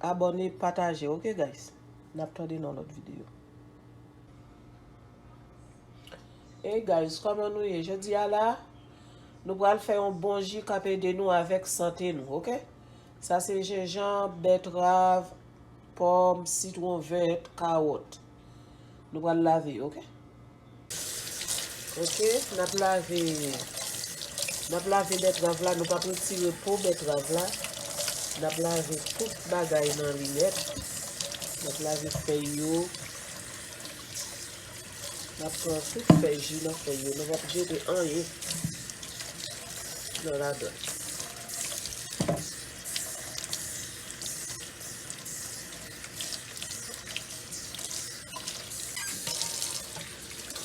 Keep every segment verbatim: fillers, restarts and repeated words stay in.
Abòne, pataje, oke, guys? N ap tande nan lòt videyo. Hey guys, kòman nou ye? Jodi a la, nou pral fè yon bon ji k ap ede nou avèk sante nou, oke? Sa se jenjanm, bètrav, pòm, sitwon vèt, kawòt. Nou pral lave, oke? Oke, n ap lave, n ap lave bètrav la, nou p ap retire po bètrav la. N ap lave tout bagay nan li nèt. N ap lave fèy yo. N ap pran tout fèy, ji nan fèy yo. Nou p ap jete anyen nan ladan.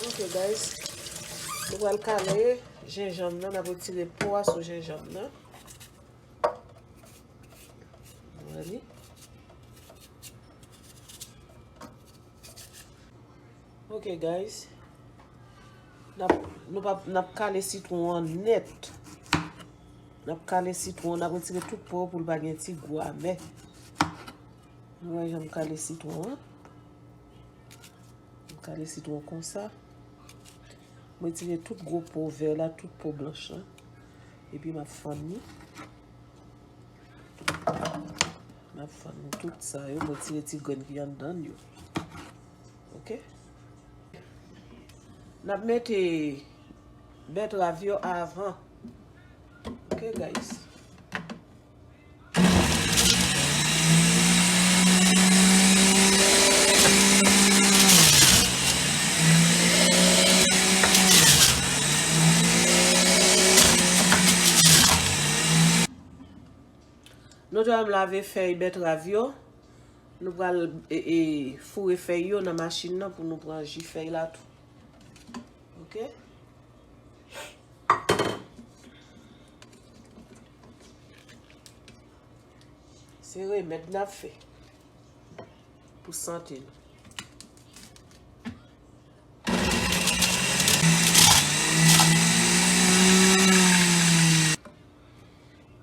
Ok, guys. Nou pral kale jenjanm nan, n ap retire po a sou jenjanm nan. Wè li. Ok, guys. N ap, nou p ap, n ap kale sitwon an nèt. N ap kale sitwon, n ap retire tout po pou l pa gen ti gou amè. Nou wè jan m kale sitwon an. M kale sitwon konsa. M retire tout gwo po vè la, tout po blanch la. Epi m ap fann li. M ap fann tout sa yo, m retire ti grenn ki anndan yo. Ok? N ap mete bètrav yo avan. Ok, guys. Nou te wè m lave fèy bètrav yo. Nou pral, e, e, foure fèy yo nan machin nan pou nou pran ji fèy la tou. Ok? Se remèd n ap fè pou sante nou.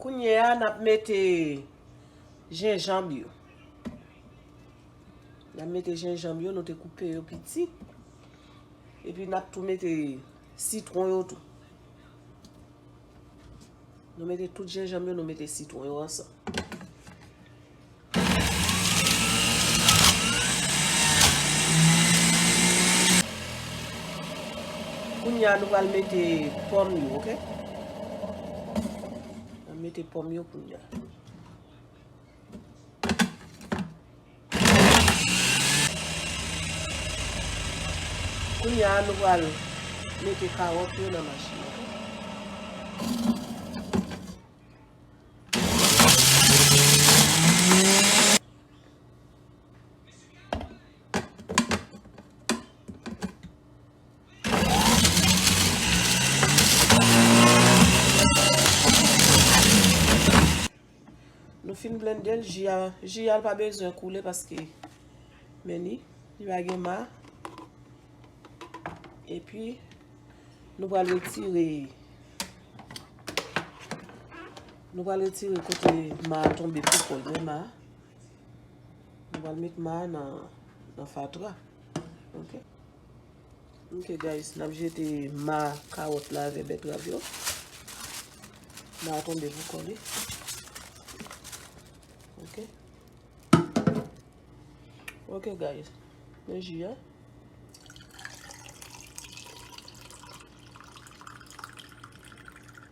Kounye a, n ap mete jenjanm yo. N ap mete jenjanm yo, nou te koupe yo piti. Epi n ap tou mete sitwon yo tou. Nou mete tout jenjanm yo, nou mete sitwon yo ansanm. Kounye a, nou pral mete pòm yo, ok? N ap mete pòm yo kounye a. Kounye a, nou pral mete kawòt yo nan machin nan. Nou fin blende l, ji a, ji a l pa bezwen koule paske, men li, li pa gen ma. Epi, nou pral retire, nou pral retire kote ma a tonbe pou kò l, men ma a. Nou pral met ma a nan, nan fatra. Ok? Ok, guys, n ap jete ma kawòt la avè bètrav yo. Ma a tonbe pou kò li. Ok. Ok, guys. Men ji a.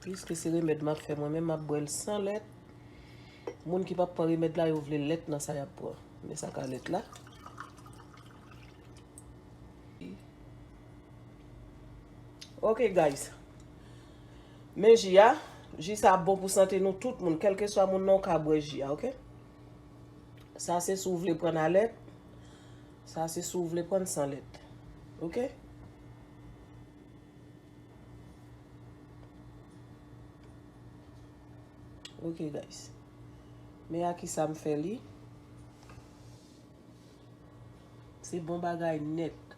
Piske se remèd m ap fè mwen menm, m ap bwè l san lèt. Moun ki p ap pran remèd la, yo vle lèt nan sa y ap pran. Men sa ka lèt la. Ok, guys. Men ji a, ji sa bon pou sante nou tout moun, kèlkeswa moun nan, w ka bwè ji a, ok? Sa se si w vle pran alèt. Sa se si w vle pran san lèt. Ok? Ok, guys. Men a kisa m fè li. Se bon bagay nèt.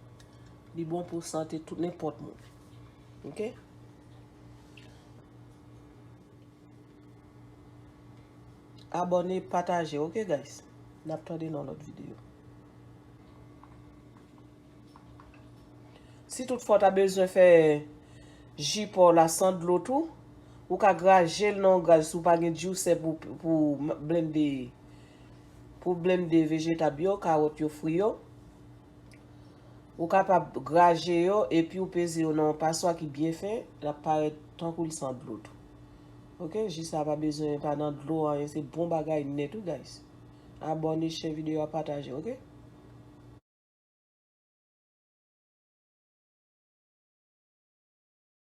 Li bon pou sante tout nenpòt moun. Ok? Abòne, pataje, ok, guys? N ap tande nan lòt videyo. Si toutfwa w ta bezwen fè ji pò w la san dlo tou, ou ka graje l nan yon graj si w pa gen juicer pou, pou blende, pou blende vejetab yo, kawòt yo, fwi yo. Ou kapab graje yo epi w peze yo nan yon paswa ki byen fen, l ap parèt tankou l san dlo tou. Oke, ji sa pa bezwen pa nan dlo, anyen, se bon bagay nèt wi, guys. Abòne, share videyo a, pataje, oke?